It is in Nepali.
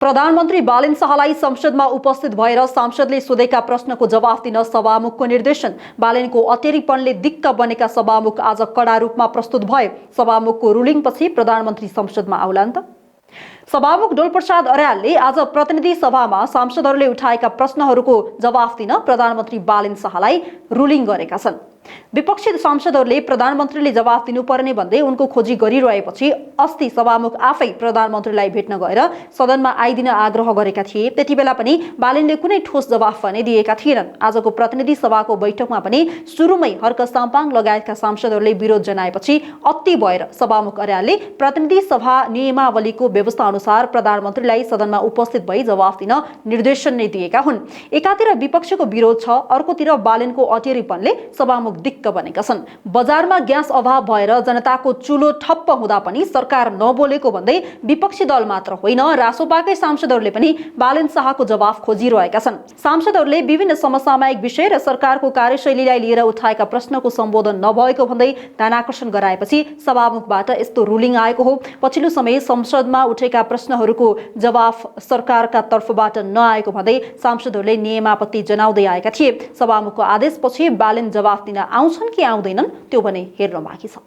प्रधानमन्त्री बालेन शाहलाई संसदमा उपस्थित भएर सांसदले सोधेका प्रश्नको जवाफ दिन सभामुखको निर्देशन। बालेनको अटेरीपनले दिक्क बनेका सभामुख आज कडा रूपमा प्रस्तुत भए। सभामुखको रुलिङपछि प्रधानमन्त्री संसदमा आउलान् त। सभामुख डोलप्रसाद अर्यालले आज प्रतिनिधि सभामा सांसदहरूले उठाएका प्रश्नहरूको जवाफ दिन प्रधानमन्त्री बालेन शाहलाई रुलिङ गरेका छन्। विपक्षी सांसदहरूले प्रधानमन्त्रीले जवाफ दिनुपर्ने भन्दै उनको खोजी गरिरहेपछि अस्ति सभामुख आफै प्रधानमन्त्रीलाई भेट्न गएर सदनमा आइदिन आग्रह गरेका थिए। त्यतिबेला पनि बालेनले कुनै ठोस जवाफ भने दिएका थिएनन्। आजको प्रतिनिधि सभाको बैठकमा पनि सुरुमै हर्क साम्पाङ लगायतका सांसदहरूले विरोध जनाएपछि अति भएर सभामुख अर्यालले प्रतिनिधि सभा नियमावलीको व्यवस्था अनुसार प्रधानमन्त्रीलाई सदनमा उपस्थित भई जवाफ दिन निर्देशन नै दिएका हुन्। एकातिर विपक्षको विरोध छ, अर्कोतिर बालेनको अटेरीपनले सभामुख दिक्क बनेका छन्। बजारमा ग्यास अभाव भएर जनताको चुलो ठप्प हुँदा पनि सरकार नबोलेको भन्दै विपक्षी दल मात्र होइन, रासोपाकै सांसदहरूले पनि बालेन शाहको जवाफ खोजिरहेका छन्। सांसदहरूले विभिन्न समसामयिक विषय र सरकारको कार्यशैलीलाई लिएर उठाएका प्रश्नको सम्बोधन नभएको भन्दै ध्यानाकर्षण गराएपछि सभामुखबाट यस्तो रुलिङ आएको हो। पछिल्लो समय संसदमा उठेका प्रश्नहरूको जवाफ सरकारका तर्फबाट नआएको भन्दै सांसदहरूले नियमापत्ति जनाउँदै आएका थिए। सभामुखको आदेशपछि बालेन जवाफ दिन आउँछन् कि आउँदैनन् त्यो भने हेर्न बाँकी छ।